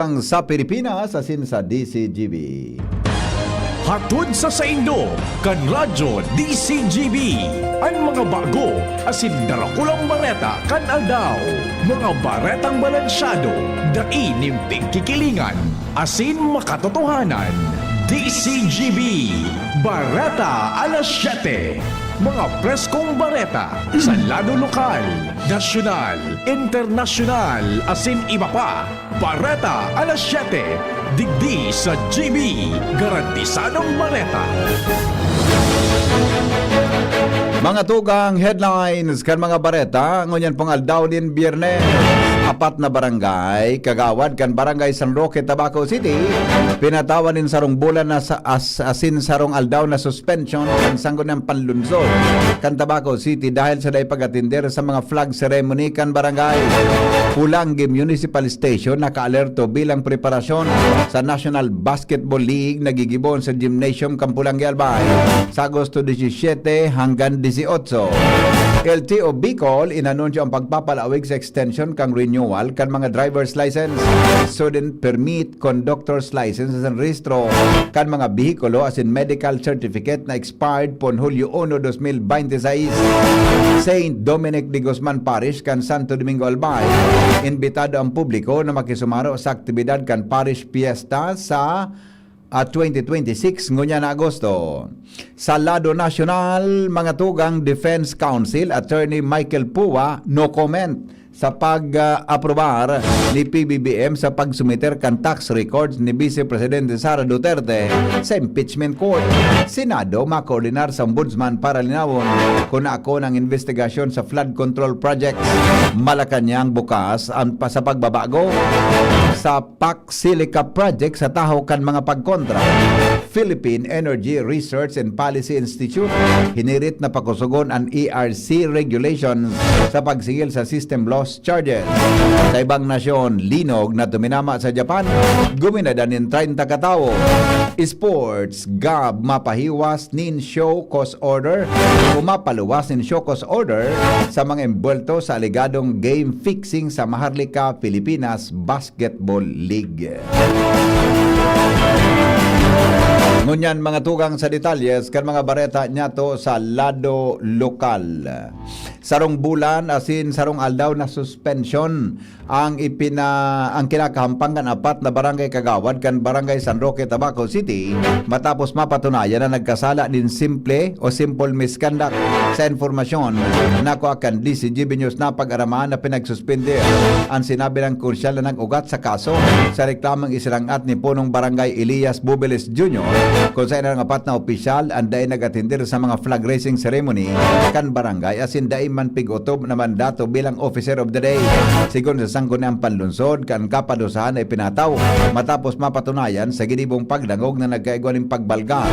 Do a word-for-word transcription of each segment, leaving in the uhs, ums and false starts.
Ang sa Pilipinas asin sa D C G B. Hatod sa saindo, kan Radyo D C G B, an mga bago asin darakulang bareta kan aldaw. Mga baretang balansyado, dai nin pigkikilingan, asin makatotohanan. D C G B, Bareta alas siyete. Mga preskong bareta sa lado lokal, nasyonal, internasyonal, asin iba pa. Bareta alas siyete, digdi sa G B, garantisadong bareta. Mga tugang headlines kan mga bareta, ngunyan pong aldaw nin Biyernes. Apat na barangay, kagawad kan Barangay San Roque, Tabaco City, pinatawan nin sarong bulan na sa as-, asin sarong aldaw na suspension kan Sangguniang Panlunsod kan Tabaco City dahil sa dai pag-atender sa mga flag ceremony kan barangay. Pulangi Municipal Station nakaalerto bilang preparasyon sa National Basketball League na gigibohon sa Gymnasium kan Pulangi, Albay, sa Agosto disisiyete hanggang disiyotso. L T O Bicol inanunsyo ang pagpapalawig sa extension kan renewal kan mga driver's license, student permit, conductor's license asin rehistro kan mga behikulo asin medical certificate na expired pon Hulyo uno, dos mil bente seis. Saint Dominic de Guzman Parish kan Santo Domingo, Albay. Imbitado ang publiko na makisumaro sa aktibidad kan Parish Fiesta sa, ah, twenty twenty-six, ngunyan na Agosto. Sa lado nasyonal, mga tugang, Defense Counsel Attorney Michael Pua, no comment sa pag-aprobar ni P B B M sa pagsumiter kan tax records ni Vice Presidente Sara Duterte sa impeachment court. Senado makoordinar sa Ombudsman para linawon kun ako ng investigasyon sa flood control projects. Malacañang bukas ang pa-, sa pagbabago sa PAC Silica Project sa tahaw kan mga pagkontra. Philippine Energy Research and Policy Institute hinirit na pakusogon an E R C regulations sa pagsingil sa system loss charges. Sa ibang nasyon, linog na tuminama sa Japan, guminadan nin treinta ka tawo. Sports, Gab, mapahiwas nin show cause order o mapaluwas nin show cause order sa mga embuwelto sa alegadong game fixing sa Maharlika Pilipinas Basketball League. Ngunyan, mga tugang, sa detalyes kan mga bareta niyato sa lado lokal. Sarong bulan asin sarong aldaw na suspensyon ang ipina-, ang kinakahampang kan apat na barangay kagawad kan Barangay San Roque, Tabaco City, matapos mapatunayan na nagkasala nin simple o simple misconduct. Sa impormasyon na kua kan D C G B News, napag-araman na pinagsuspender an sinabi ng konsehal na nag-ugat sa kaso sa reklamong isinang-at ni Punong Barangay Elias Bubeles Junior, kung saen ang apat na opisyal an dai nag-atender sa mga flag raising ceremony kan barangay asin dai man pig-otob na mandato bilang Officer of the Day. Sigon sa Sangguniang Panlunsod, kan kapadusahan na ipinataw matapos mapatunayan sa ginibong pagdangog na nagkaigwa nin pagbalga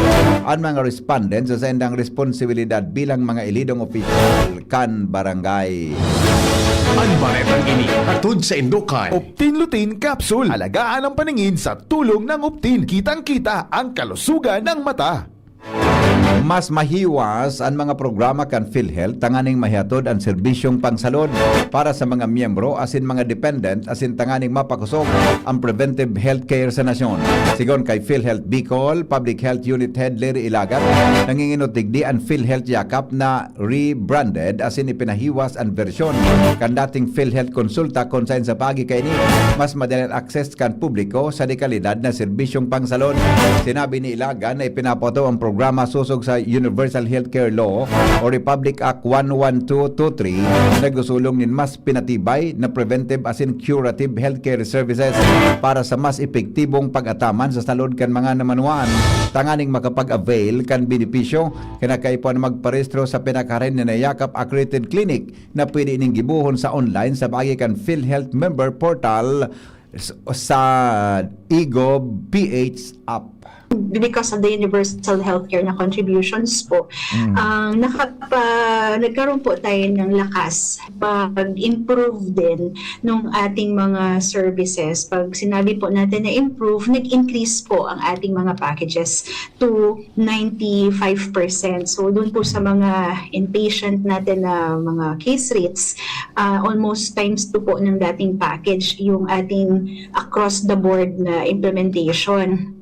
an mga respondent sa saindang responsibilidad bilang mga elidong opisyal kan barangay. An baretang ini hatod saindo kan Optin Lutein Capsule. Alagaan ang paningin sa tulong ng Optin. Kitang-kita ang kalusugan ng mata. Mas mahiwas an mga programa kan PhilHealth tanganing mahiatod an serbisyong pangsalod para sa mga miyembro asin mga dependent asin tanganing mapakosog ang preventive healthcare sa nasyon. Sigon kay PhilHealth Bicol Public Health Unit Head Larry Ilagat, nanginginutigdi an PhilHealth Yakap na rebranded asin ipinahiwas an bersyon kan dating PhilHealth Konsulta, kun saen sa paagi kaini mas madali an access kan publiko sa dekalidad na serbisyong pangsalod. Sinabi ni Ilagan na ipinapato ang programa sosog sa Universal Healthcare Law o Republic Act one one two two three, nagsusulong nin mas pinatibay na preventive asin curative healthcare services para sa mas epektibong pag-ataman sa salud kan mga namanuan tanganing makapag-avail kan benepisyo. Kinakaipuhan magparehistro sa pinakaharin na Yakap Accredited Clinic na pwede ining gibohon sa online sa paagi kan PhilHealth Member Portal s-, sa eGov P H app. because of the universal healthcare na contributions po, Mm. ang nakapa, nagkaroon po tayo ng lakas pag-improve din ng ating mga services. Pag sinabi po natin na improve, nag-increase po ang ating mga packages to ninety-five percent. So, doon po sa mga inpatient natin na mga case rates, ah, almost times two po ng dating package yung ating across the board na implementation.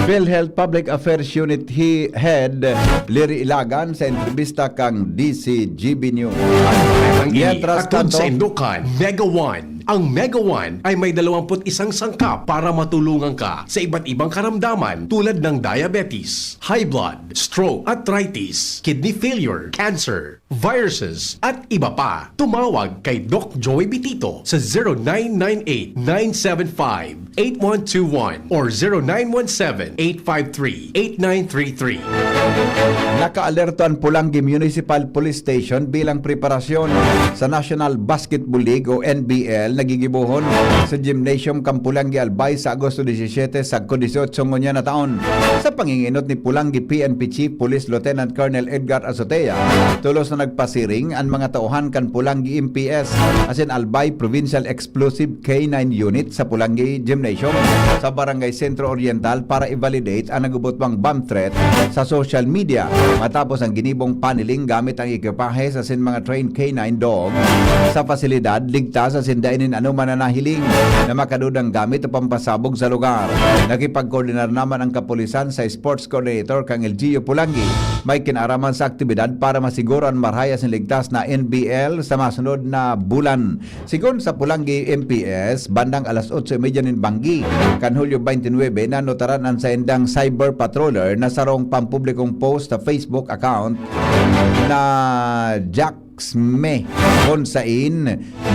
PhilHealth Public Affairs Unit He- Head Lery Ilagan sa entrebista kang D C G B News. Ang ini Mientras hatod tanto, sa Indokan, Mega One. Ang Mega One ay may dalawang put isang sangkap para matulungan ka sa iba't ibang karamdaman tulad ng diabetes, high blood, stroke, arthritis, kidney failure, cancer, viruses, at iba pa. Tumawag kay Doc Joey Bitito sa zero nine nine eight, nine seven five, eight one two one or zero nine one seven, eight five three, eight nine three three. Nakaalerto ang Pulangi Municipal Police Station bilang preparasyon sa National Basketball League o N B L na gigibohon sa Gymnasium kan Pulangi Albay sa Agosto disisiete sagkod dieciocho ngunyan na taon. Sa panginginot ni Pulangi P N P Chief Police Lieutenant Colonel Edgar Azotea, tolos na nagpasiring an mga tauhan kan Pulangi M P S asin Albay Provincial Explosive K nine Unit sa Pulangi Gymnasium sa Barangay Centro Oriental para i-validate ang nagubotwang bomb threat sa social media matapos ang ginibong paniling gamit ang ekwipahe asin mga trained K nine dog sa pasilidad, ligtas asin dai nin anoman na nahiling na makadudang gamit o pampasabog sa lugar. Nakipagkoordinar naman ang kapulisan sa sports coordinator kang L G U Pulangi. May kinaraman sa aktibidad para masiguro an marahay asin ligtas na N B L sa masunod na bulan. Sigon sa Pulangi M P S, bandang alas otso y media nin banggi kan Hulyo twenty-nine, nanotaran an saindang cyber patroller na sarong pampublikong post sa Facebook account na Jack Xme, kun sain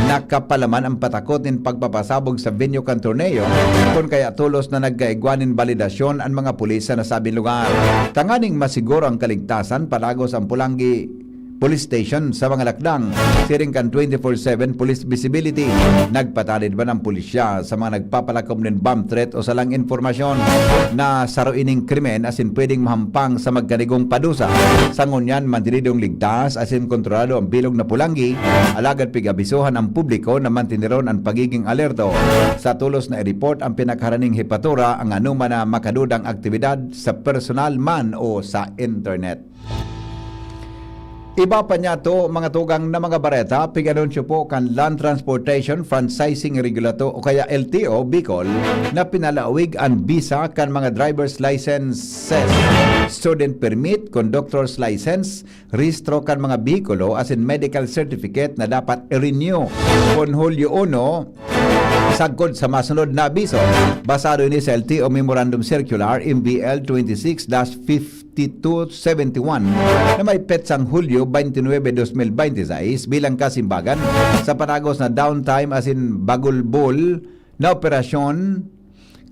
nakapalaman ang patakot nin pagpapasabog sa venue kan torneo, kun kaya tolos na nagkaigwa nin balidasyon an mga pulis sa nasabing lugar. Tanganing masiguro ang kaligtasan, palagos ang Pulangi Police Station sa mga lakdang siring kan twenty-four seven police visibility. Nagpatanid man ang pulisya sa mga nagpapalakom nin bomb threat o salang impormasyon na saro ining krimen asin pwedeng mahampang sa magkanigong padusa. Sa ngunyan, mantenidong ligtas asin kontrolado ang bilog na Pulangi, alagad pig-abisohan ang publiko na manteneron an pagiging alerto. Sa tolos na i-report ang pinakaharaning hepatura ang anoman na makadudang aktibidad sa personal man o sa internet. Iba pa niyato, mga tugang na mga bareta, pig-anunsyo po kan Land Transportation Franchising Regulator o kaya L T O Bicol na pinalawig an bisa kan mga driver's licenses, student permit, conductor's license, rehistro kan mga behikulo asin medical certificate na dapat i-renew kun Hulyo uno, sagkod sa masunod na abiso. Basado ini sa L T O Memorandum Circular M B L twenty-six dash fifty-two seventy-one na may petsang Hulyo twenty-nine, twenty-six bilang kasimbagan sa panagos na downtime asin bagulbol na operasyon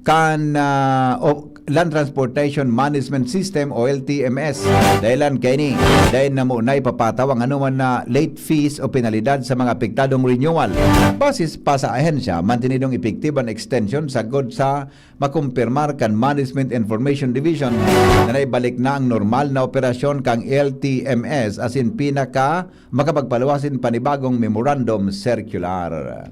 kan ah, o, Land Transportation Management System o L T M S. Dahilan kaini, dai na mo naipapataw ang anoman na late fees o penalidad sa mga apektadong renewal. Basis pa sa ahensya, mantenidong epektibo an extension sagkod sa makumpirmar kan Management Information Division na naibalik na ang normal na operasyon kan L T M S asin pinaka makapagpaluwas nin panibagong memorandum circular.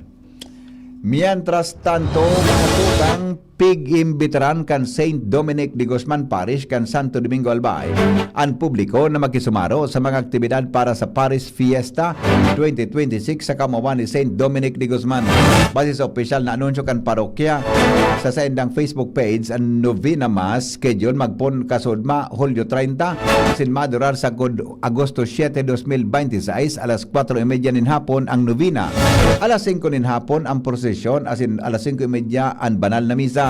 Mientras tanto, mga tugang, pig-imbitaran kan Saint Dominic de Guzman Parish kan Santo Domingo Albay an publiko na makisumaro sa mga aktibidad para sa Parish Fiesta twenty twenty-six sa kamawan ni Saint Dominic de Guzman. Base sa opisyal na anunsyo kan parokya sa saindang Facebook page, an novena mass schedule magpon kasudma Hulyo treinta, asin madurar sagkod Agosto siete, dos mil bente seis, alas kwatro y media nin hapon ang novena. Alas singko nin hapon ang prosesyon, asin alas singko y media an banal na misa.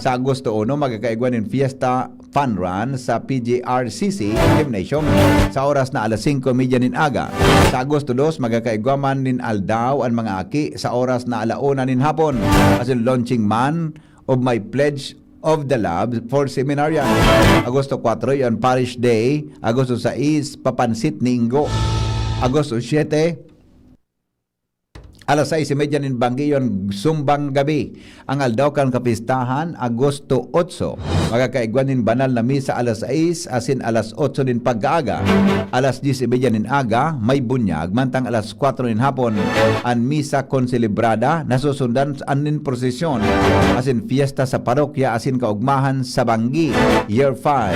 Sa Agosto uno, magkakaigwa nin fiesta fun run sa P G R C C Gymnasium sa oras na alas singko y media nin aga. Sa Agosto dos, magkakaigwa man nin aldaw an mga aki sa oras na ala una nin hapon. Asin launching man of my Pledge of the Love for Seminarian. Agosto kwatro, yon Parish Day. Agosto sais, Papansit ni Ingo. Agosto siete, Alas sais y media nin banggi iyo an sumbang gabi. Ang aldaw kan kapistahan, Agosto otso, magkakaigwa nin banal na misa alas sais asin alas otso nin pagkaaga. Alas dyes y media nin aga, may bunyag, mantang alas kwatro nin hapon, an misa konselebrada, nasusundan an nin prosesyon asin fiesta sa parokya asin kaugmahan sa banggi, Year five.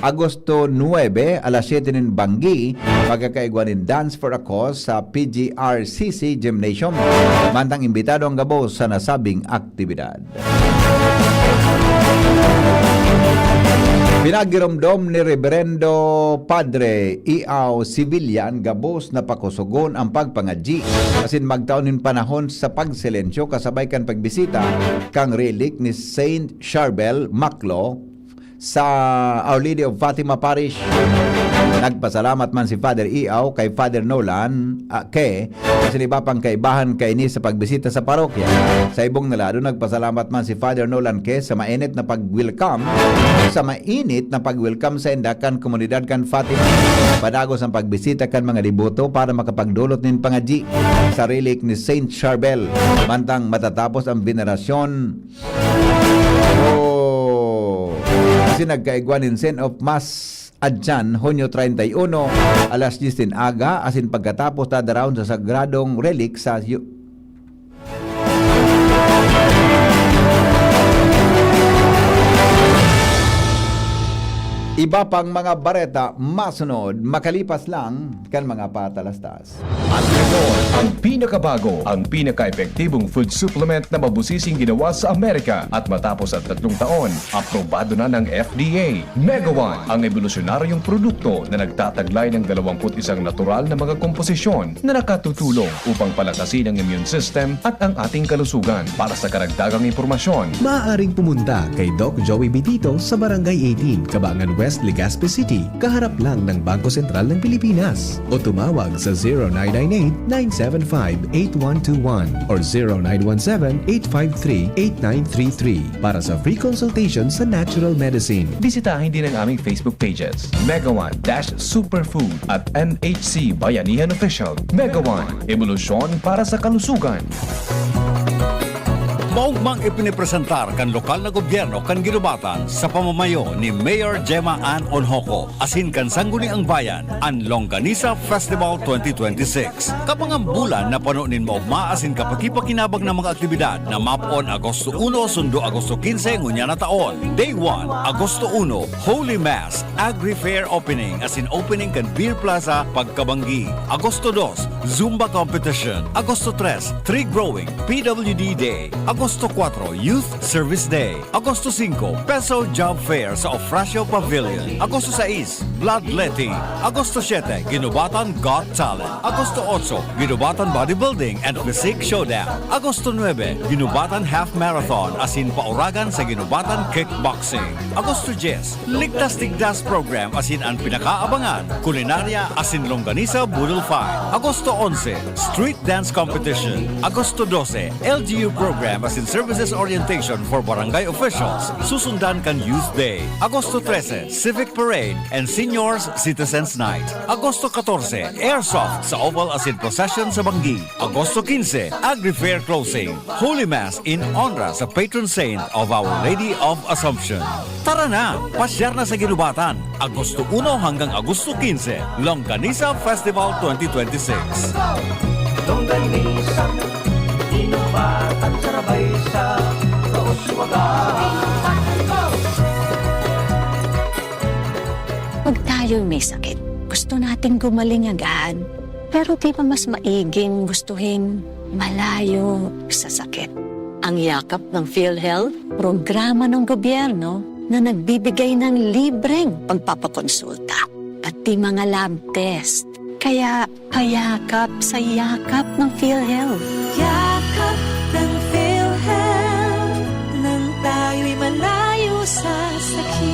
Agosto nuebe, alas siyete nin banggi, magkakaigwa nin Dance for a Cause sa P G R C C Gymnasium. Mantang imbitado an gabos sa nasabing aktibidad. Pinagiromdom ni Reberendo Padre Iao Sevilla an gabos na pakosogon an pagpangadyi asin magtao nin panahon sa pagsilensyo kasabay kan pagbisita kan relic ni Saint Charbel Maclo sa Our Lady of Fatima Parish. Nagpasalamat man si Father Iao kay Father Nolan, ah, Ke, asin iba pang kaibahan kaini sa pagbisita sa parokya. Sa ibong na lado, nagpasalamat man si Father Nolan Ke sa mainit na pag-welcome, sa mainit na pag-welcome sa inda kan komunidad kan Fatima. Padagos ang pagbisita kan mga deboto para makapagdolot nin pangadyi sa relic ni Saint Charbel, mantang matatapos ang venerasyon. Oh, asin nagkaigwa nin send-off mass adyan, Hunyo treinta y uno, alas dyes nin aga, asin pagkatapos dadarawon sa sagradong relic sa yu-, Iba pang mga bareta masunod makalipas lang kan mga patalastas. At ito ang pinakabago, ang pinaka-epektibong food supplement na mabusising ginawa sa Amerika. At matapos ang tatlong taon, aprobado na ng F D A. Mega One, ang ebolusyonaryong produkto na nagtataglay ng dalawampu't isang natural na mga komposisyon na nakatutulong upang palakasin ang immune system at ang ating kalusugan. Para sa karagdagang impormasyon, maaaring pumunta kay Doc Joey Bitito sa Barangay eighteen, Cabangan West, Legazpi City, kaharap lang ng Bangko Sentral ng Pilipinas. O tumawag sa zero nine nine eight, nine seven five, eight one two one or zero nine one seven, eight five three, eight nine three three para sa free consultation sa natural medicine. Bisitahin din ang aming Facebook pages, Mega One dash Superfood at M H C Bayanihan Official. Mega One, ebolusyon para sa kalusugan. Maugmang ipinipresentar kan lokal na gobyerno kan Guinobatan sa pamamayo ni Mayor Gemma Ann Onhoco asin kan Sangguniang Bayan an Longganisa Festival twenty twenty-six. Kabangang bulan na pano nin maogma asin kapakipakinabang na mga aktibidad na mapoon Agosto uno sundo Agosto quince ngunyan na taon. Day one, Agosto uno, Holy Mass, Agri Fair Opening asin opening kan Beer Plaza pagkabanggi. Agosto dos, Zumba Competition. Agosto tres, Tree Growing, P W D Day. Agosto kwatro, Youth Service Day. Agosto singko, Peso Job Fair sa Ofracio Pavilion. Agosto sais, Bloodletting. Agosto siyete, Guinobatan Got Talent. Agosto otso, Guinobatan Bodybuilding and Physique Showdown. Agosto nuebe, Guinobatan Half Marathon asin pauragan sa Guinobatan Kickboxing. Agosto dyes, Ligtas Tigdas Program asin an pinakaabangan, Kulinarya asin Longganisa Boodle Fight. Agosto onse, Street Dance Competition. Agosto dose, L G U Program asin Services Orientation for Barangay Officials, susundan kan Youth Day. Agosto trese, Civic Parade and Seniors Citizens Night. Agosto katorse, Airsoft sa Oval asin Procession sa Banggi. Agosto quince, Agri Fair Closing. Holy Mass in honra sa patron saint of Our Lady of Assumption. Tara na! Pasyar na sa Guinobatan, Agosto uno hanggang Agosto quince, Longganisa Festival twenty twenty-six. Longganisa, Guinobatan, sarabay sa Kauswagan. Pag tayo'y may sakit, gusto nating gumaling agad. Pero di ba mas maiging gustuhin malayo sa sakit? Ang Yakap ng PhilHealth, programa ng gobyerno na nagbibigay ng libreng pagpapakonsulta, pati mga lab test. Kaya payakap sa Yakap ng PhilHealth. Yakap ng PhilHealth, nang tayo'y malayo sa sakit.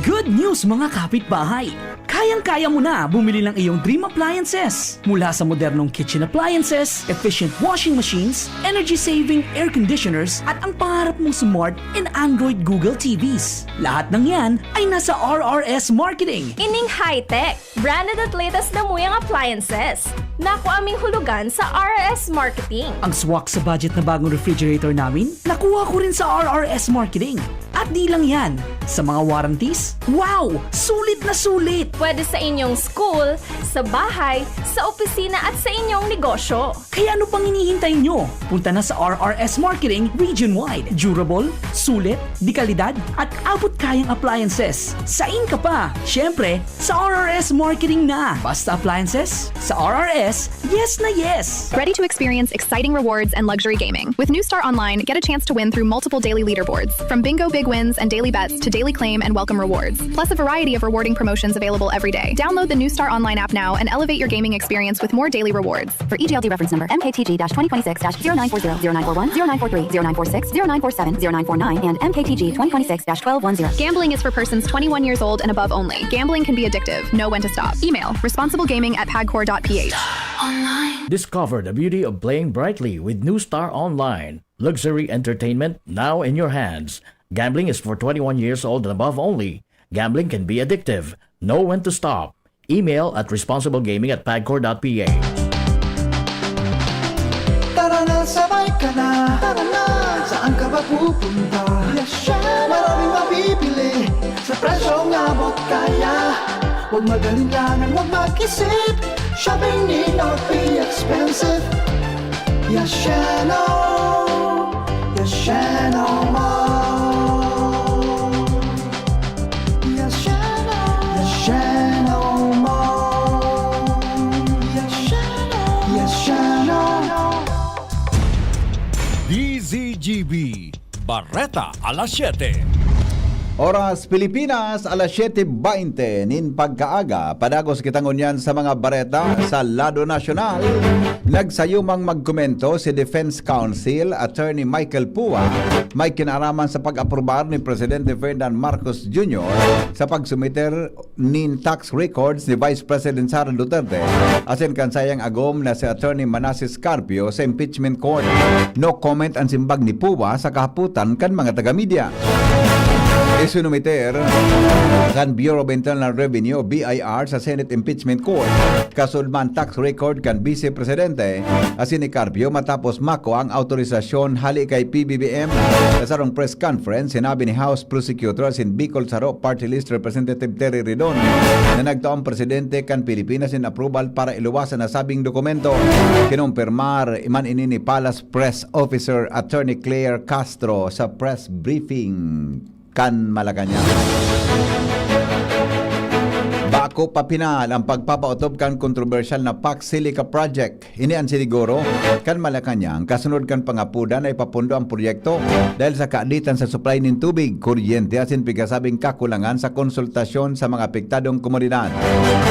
Good news, mga kapitbahay! Kayang-kaya mo na bumili ng iyong dream appliances. Mula sa modernong kitchen appliances, efficient washing machines, energy-saving air conditioners, at ang pangarap mong smart and Android Google T Vs. Lahat ng yan ay nasa R R S Marketing. Ining high-tech, branded at latest na muyang appliances. Naku aming hulugan sa R R S Marketing. Ang swak sa budget na bagong refrigerator namin, nakuha ko rin sa R R S Marketing. At di lang yan, sa mga warranties, wow! Sulit na sulit! Pwede sa inyong school, sa bahay, sa opisina at sa inyong negosyo. Kaya ano pang hinihintay nyo? Punta na sa R R S Marketing region-wide. Durable, sulit, dekalidad, at abot kayang appliances. Sain ka pa? Siyempre, sa R R S Marketing na. Basta appliances, sa R R S, yes na yes! Ready to experience exciting rewards and luxury gaming? With New Star Online, get a chance to win through multiple daily leaderboards, from bingo big wins and daily bets to daily claim and welcome rewards, plus a variety of rewarding promotions available every day. Download the New Star Online app now and elevate your gaming experience with more daily rewards. For E G L D reference number, M K T G twenty twenty-six dash zero nine four zero, zero nine four one, zero nine four three, zero nine four six, zero nine four seven, zero nine four nine, and M K T G twenty twenty-six dash twelve one zero. Gambling is for persons twenty-one years old and above only. Gambling can be addictive. Know when to stop. Email, responsiblegaming at pagcor dot P H. Discover the beauty of playing brightly with New Star Online. Luxury entertainment now in your hands. Gambling is for twenty-one years old and above only. Gambling can be addictive. Know when to stop. Email at responsiblegaming at pagcor dot P H. Tara na, sabay ka na. Tara na. Saan ka ba pupunta? Yes, syempre. Maraming mabibili sa presyong abot kaya. Huwag mag-alinlangan, huwag mag-isip. Shopping need not be expensive. Yes, Sheno. Yes, Sheno Mall. Yes, Sheno. Yes, Sheno Mall. Yes, Sheno. Yes, Sheno. D Z G B, Bareta alas siyete. Oras Pilipinas, alas siyete baynte nin pagkaaga. Padagos kita ngunyan sa mga bareta sa lado nasyonal. Nagsayumang magkomento si Defense Counsel Attorney Michael Pua, may kinaraman sa pag-aprobar ni Presidente Ferdinand Marcos Junior sa pagsumiter nin tax records ni Vice President Sara Duterte asin kan saiyang agom na si Attorney Manases Carpio sa impeachment court. No comment an simbag ni Pua sa kahapotan kan mga taga-media. Isinumiter kan Bureau of Internal Revenue o B I R sa Senate Impeachment Court kasunod man tax record kan Vice Presidente asin ni Carpio matapos makua ang autorisasyon hali kay P B B M. Sa sarong press conference, sinabi ni House Prosecutor asin Bicol Saro Party List Representative Terry Ridon na nagtao ang presidente kan Pilipinas nin approval para iluwas an nasabing dokumento. Kinumpirmar man ini ni Palace Press Officer Attorney Claire Castro sa press briefing kan Malacañang. Bako pa pinal ang pagpapaotob kan kontrobersyal na Pax Silica Project. Ini an siniguro kan Malacañang kasunod kan pangapodan na ipapundo ang proyekto dahil sa kaaditan sa supply nin tubig, kuryente asin pigkasabing kakulangan sa konsultasyon sa mga apektadong komunidad.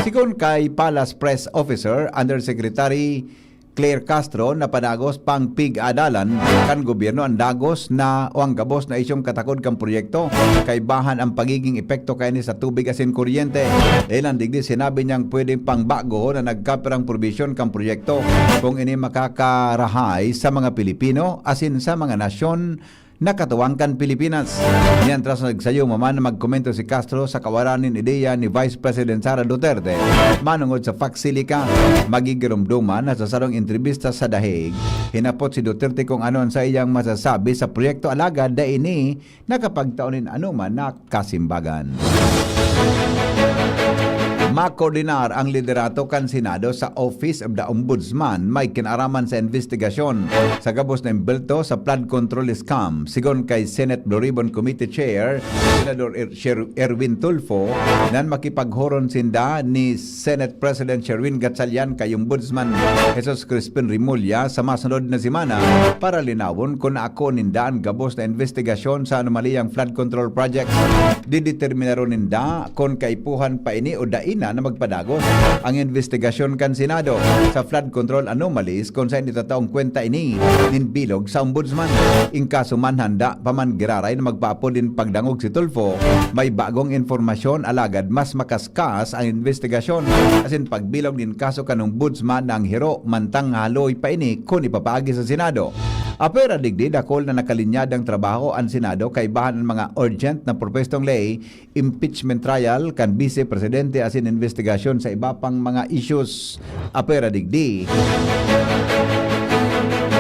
Sigon kay Palace Press Officer Undersecretary Claire Castro, napadagos pang pig-adalan kan gobyerno an dagos na o ang gabos na isyong katakod kan proyekto, kaibahan ang pagiging epekto kaini sa tubig asin kuryente. Dahil ang digdi sinabi niyang pwedeng pangbago na nagkapirang probisyon kan proyekto kung ini makakarahay sa mga Pilipino asin sa mga nasyon na katuwang kan Pilipinas. Mientras nagsayuma man na magkomento si Castro sa kawalan nin ideya ni Vice President Sara Duterte manungod sa Pax Silica, magigiromdoman na sa sarong entrevista sa The Hague, hinapot si Duterte kung ano an saiyang masasabi sa proyekto alagad dai ini nakapagtao nin anoman na kasimbagan. Makoordinar ang liderato kan Senado sa Office of the Ombudsman may kinaraman sa investigasyon sa gabos na imbelto sa flood control scam. Sigon kay Senate Blue Ribbon Committee Chair, Senador Er- Sher- Erwin Tulfo, nan makipaghoron sinda ni Senate President Sherwin Gatchalian kay Ombudsman Jesus Crispin Remulla sa masunod na semana para linawon kun ako ninda an gabos na investigasyon sa anomaliyang flood control projects. Dideterminaron ninda kun kaipuhan pa ini o dai na na magpadagos ang investigasyon kan Senado sa flood control anomalies kun saen itataong kwenta ini nin bilog sa Ombudsman. In kaso man handa pa man giraray na magpaapod nin pagdangog si Tulfo, may bagong impormasyon alagad mas makaskas ang investigasyon asin pagbilog nin kaso kan Ombudsman na ang hiro mantang haloy pa ini kun ipapaagi sa Senado. Apwera digdi, dakul na nakalinyadang trabaho an Senado, kaibahan an mga urgent na propwestong ley, impeachment trial kan Vice Presidente asin investigasyon sa iba pang mga issues. Apwera digdi,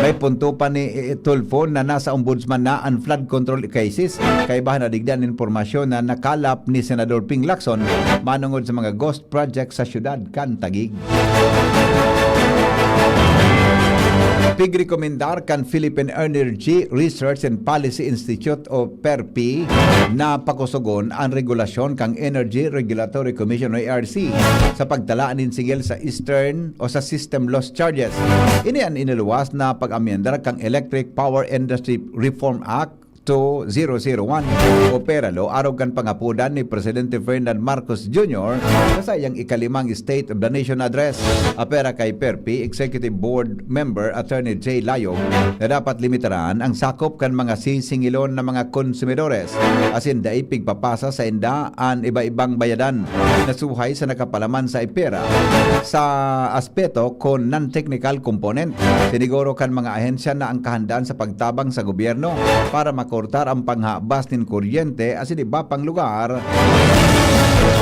may punto pa ni, eh, Tulfo na nasa Ombudsman na an flood control cases. Kaibahan na digdi an impormasyon na nakalap ni Senador Ping Lacson manungod sa mga ghost project sa siyudad kan Taguig. Pigrekomendar kan Philippine Energy Research and Policy Institute o PERPI na pakusogon an regulasyon kan Energy Regulatory Commission o E R C sa pagtala nin singil sa Eastern o sa system loss charges. Ini an iniluwas na pag-amyendar kan Electric Power Industry Reform Act two zero zero one o PERALO, arog kan pangapodan ni Presidente Ferdinand Marcos Junior sa saiyang ikalimang State of the Nation Address. Apwera kay PERPI Executive Board Member Attorney Jay Layog na dapat limitaran ang sakop kan mga sisingilon na mga konsumidores asin dai pigpapasa sainda an iba-ibang bayadan na suhay sa nakapalaman sa PERA sa aspeto kon non-technical component. Siniguro kan mga ahensya na ang kahandaan sa pagtabang sa gobyerno para makortar ang panghabas nin kuryente asin iba pang lugar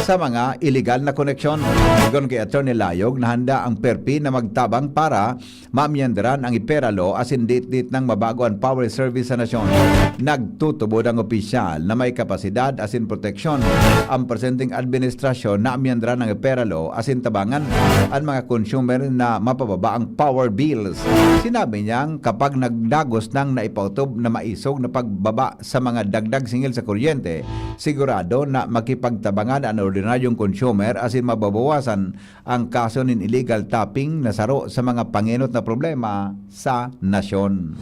sa mga iligal na koneksyon. Sigon ki Attorney Layog, nahanda ang PERPI na magtabang para maamyendaran ang PERALO asin ditdit nang mabago an power service sa nasyon. Nagtutubod ang opisyal na may kapasidad asin proteksyon ang presenteng administrasyon na amyendaran ang PERALO asin tabangan an mga consumer na mapababa ang power bills. Sinabi niyang kapag nagdagos nang naipaotob na maisog na pagbaba sa mga dagdag singil sa kuryente, sigurado na makipagtabangan an ordinaryong consumer asin mababawasan ang kaso nin illegal tapping na saro sa mga pangenot na problema sa nasyon.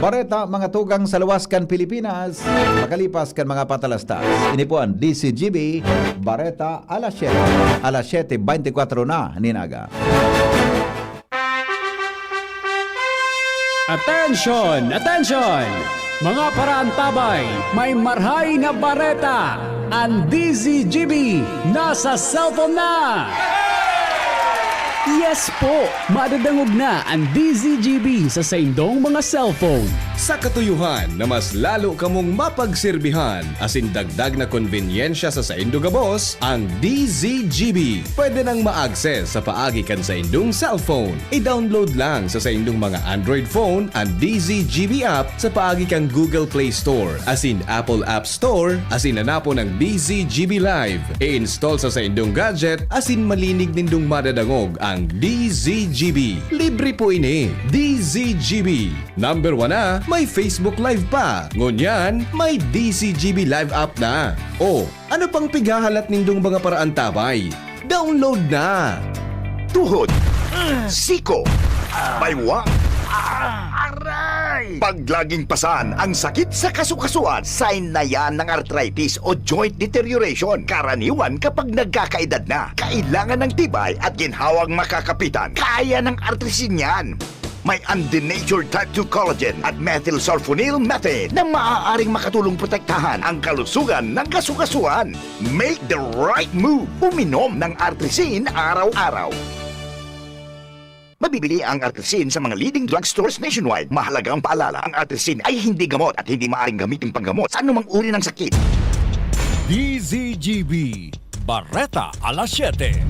Bareta, mga tugang sa luwas kan Pilipinas, pakalipas kan mga patalastas. Ini po ang D Z G B, Bareta alas siyete. Alas siyete beintikwatro na nin aga. Atensyon! Atensyon! Mga paraantabay, may marhay na bareta! An D Z G B nasa cellphone na! Yes po! Madadangog na an D Z G B sa saindong mga cellphone. Sa katuyohan na mas lalo kamong mapagserbihan asin dagdag na konbenyensya sa saindo gabos, ang D Z G B pwede nang ma-access sa paagi kan saindong cellphone. I-download lang sa saindong mga Android phone an D Z G B app sa paagi kan Google Play Store asin Apple App Store asin hanapon ang D Z G B Live. I-install sa saindong gadget asin malinig nindong madadangog ang D Z G B. Libre po ini. D Z G B. Number one na, may Facebook Live pa. Ngunyan, may D Z G B Live app na. O, ano pang pighahalat nindong mga paraantabay? Download na! Tuhod, siko, baywang, aray! Paglaging pasan ang sakit sa kasukasuan, sign na yan ng arthritis o joint deterioration. Karaniwan kapag nagkakaedad na, kailangan ng tibay at ginhawang makakapitan. Kaya ng artrisin yan. May undenatured type two collagen at methylsulfonyl methane na maaaring makatulong protektahan ang kalusugan ng kasukasuan. Make the right move. Uminom ng Artrisin araw-araw. Mabibili ang Artrisin sa mga leading drugstores nationwide. Mahalagang paalala, ang Artrisin ay hindi gamot at hindi maaaring gamitin panggamot sa anumang uri ng sakit. D Z G B, Bareta alas siyete.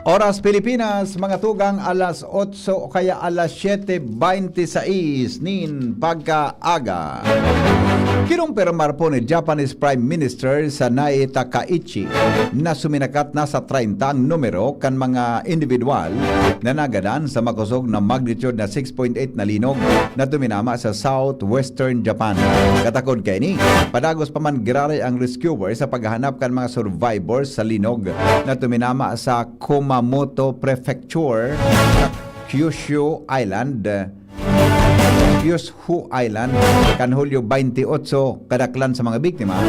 Oras Pilipinas, mga tugang, alas otso o kaya alas siyete beintisais nin pagkaaga. Kinumpirmar po ni Japanese Prime Minister Sanae Takaichi na suminakat na sa treinta ang numero kan mga individual na nagadan sa makosog na magnitude na six point eight na linog na tuminama sa southwestern Japan. Katakod kaini, padagos pa man giraray ang rescuer sa paghahanap kan mga survivors sa linog na tuminama sa Kumamoto Prefecture, sa Kyushu Island, Kyushu Island, kan Hulyo beintiotso. Kadaklan sa mga biktima,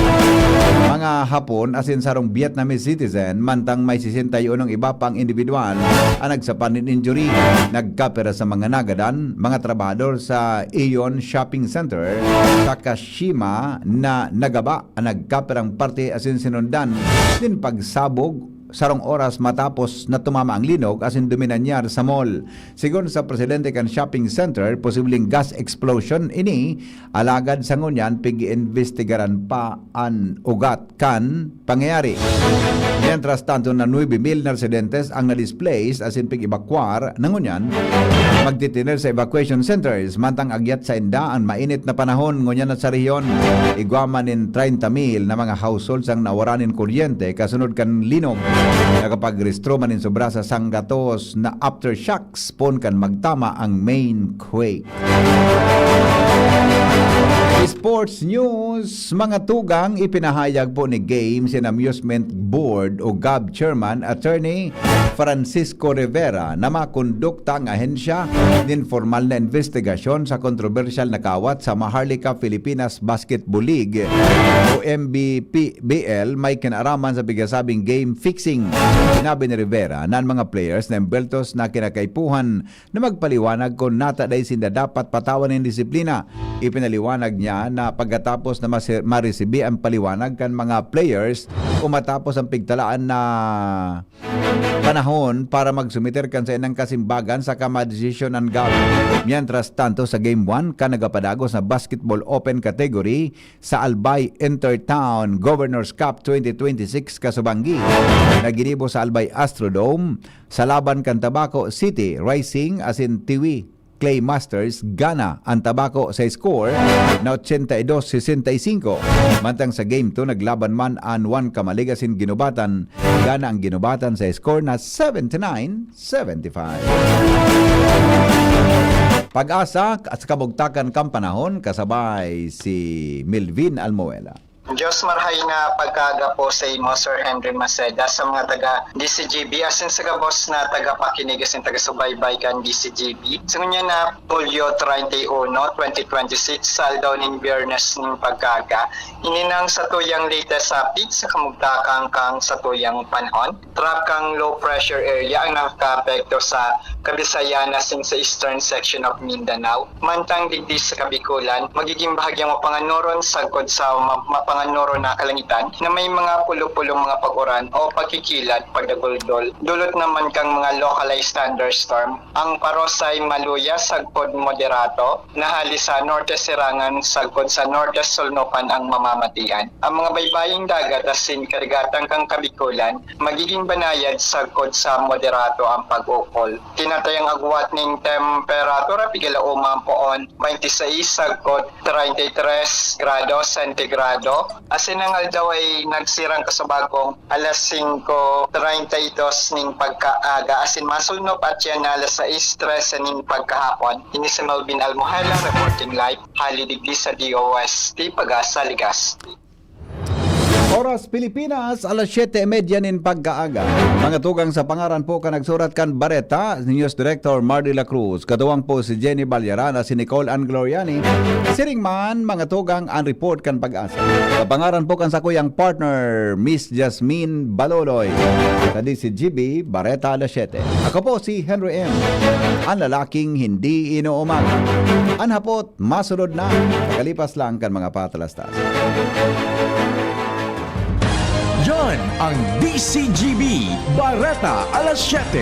mga Hapon asin sarong Vietnamese citizen, mantang may sesenta y unong iba pang individual ang nagsapan nin injury. Nagkapira sa mga nagadan, mga trabahador sa Aeon Shopping Center sa Kashima na nagaba ang nagkapirang parte asin sinundan nin pagsabog sarong oras matapos na tumama ang linog asin duminanyar sa mall. Sigon sa presidente kan shopping center, posibleng gas explosion ini, alagad sa ngunyan pig-iimbestigaran pa an ugat kan pangyayari. Mientras tanto, na nuebe mil na residentes ang na-displaced asin pig-ebakwar na ngunyan. Magtitiner sa evacuation centers, mantang agyat sainda an mainit na panahon ngunyan na sa rehiyon. Igwa man nin treinta mil na mga households ang nawara nin kuryente kasunod kan linog. Nakapagrehistro man nin sobra sa sanggatos na aftershocks poon kan magtama ang main quake. Sports news, mga tugang, ipinahayag po ni Games and Amusement Board o gab Chairman Attorney Francisco Rivera na makondukta ang ahensya nin formal na investigasyon sa kontrobersyal na kawat sa Maharlika Filipinas Basketball League o M B P B L may kinaraman sa pigasabing game fixing. Sinabi ni Rivera na ang mga players na embweltos na kinakaipuhan na magpaliwanag kun nata dai sinda dapat patawan nin disiplina. Ipinaliwanag niya na pagkatapos na masi-, maresibi ang paliwanag kan mga players o matapos ang pigtalaan na panahon para magsumiter kan saindang kasimbagan, saka madesisyon an gab. Mientras tanto, sa Game one kan nagapadagos na Basketball Open category sa Albay Intertown Governors Cup twenty twenty-six kasubanggi na ginibo sa Albay Astrodome, sa laban kan Tabaco City Rising asin Tiwi Clay Masters, gana an Tabaco sa score na ochenta y dos sesenta y cinco. Mantang sa Game two, naglaban man an One Camalig asin Guinobatan, gana ang Guinobatan sa score na seventy nine seventy five. Pag-asa at sa kabugtakan kan panahon, kasabay si Melvin Almoela. Diyos marhay na pagkaaga po sa imo, Sir Henry Maceda, sa mga taga D C G B, asin sa gabos na tagapakinig asin taga-subaybay kan D C G B. Sa ngunyan na Hulyo treinta y uno, twenty twenty-six, sa aldaw nin Biyernes nin pagkaaga, ini nang satuyang latest update sa kamugtakan kan satuyang panahon. Track kang low pressure area ang nakakaapekto sa Kabisayan asin sa eastern section of Mindanao. Mantang digdi sa Kabikulan, magiging bahagyang mapanganoron sagkod sa ma-, mapanganoron na kalangitan na may mga pulo-pulong mga pag-uran o pagkikilat, pagdaguldol. Dulot naman kang mga localized thunderstorm. Ang paros ay maluya sagkod moderato, na hali sa norte sirangan sagkod sa norte sulnupan ang mamamatian. Ang mga baybaying dagat asin karigatan kan Kabikulan magigin banayad sagkod sa moderato ang pag-ukol. Tinatayang agwat nin temperatura pigalauma ang poon, twenty-six sagkod treinta y tres grado sentigrado. Asin ang aldaw ay nagsirang kasabagong alas singko treinta y dos nin pagkaaga, asin masulnop at yan na alas sais trese nin pagkahapon. Ini si Melvin Almohela, reporting live, hali digdi sa D O S T Pag-asa, Legazpi. Oras Pilipinas, alas siyete y media nin pagkaaga. Mga tugang, sa pangaran po kan nagsurat kan bareta, News Director Mardy La Cruz. Katuwang po si Jenny Balyarana, si Nicole Ann Gloriani. Siring man, mga tugang, an report kan Pag-asa. Sa pangaran po kan sakuyang partner, Miss Jasmine Baloloy, sa D C G B, Bareta alas siyete. Ako po si Henry M, an lalaking hindi inuumag. An hapot, masunod na. Kalipas lang kan mga patalastas. Yan ang D C G B, Bareta alas siyete.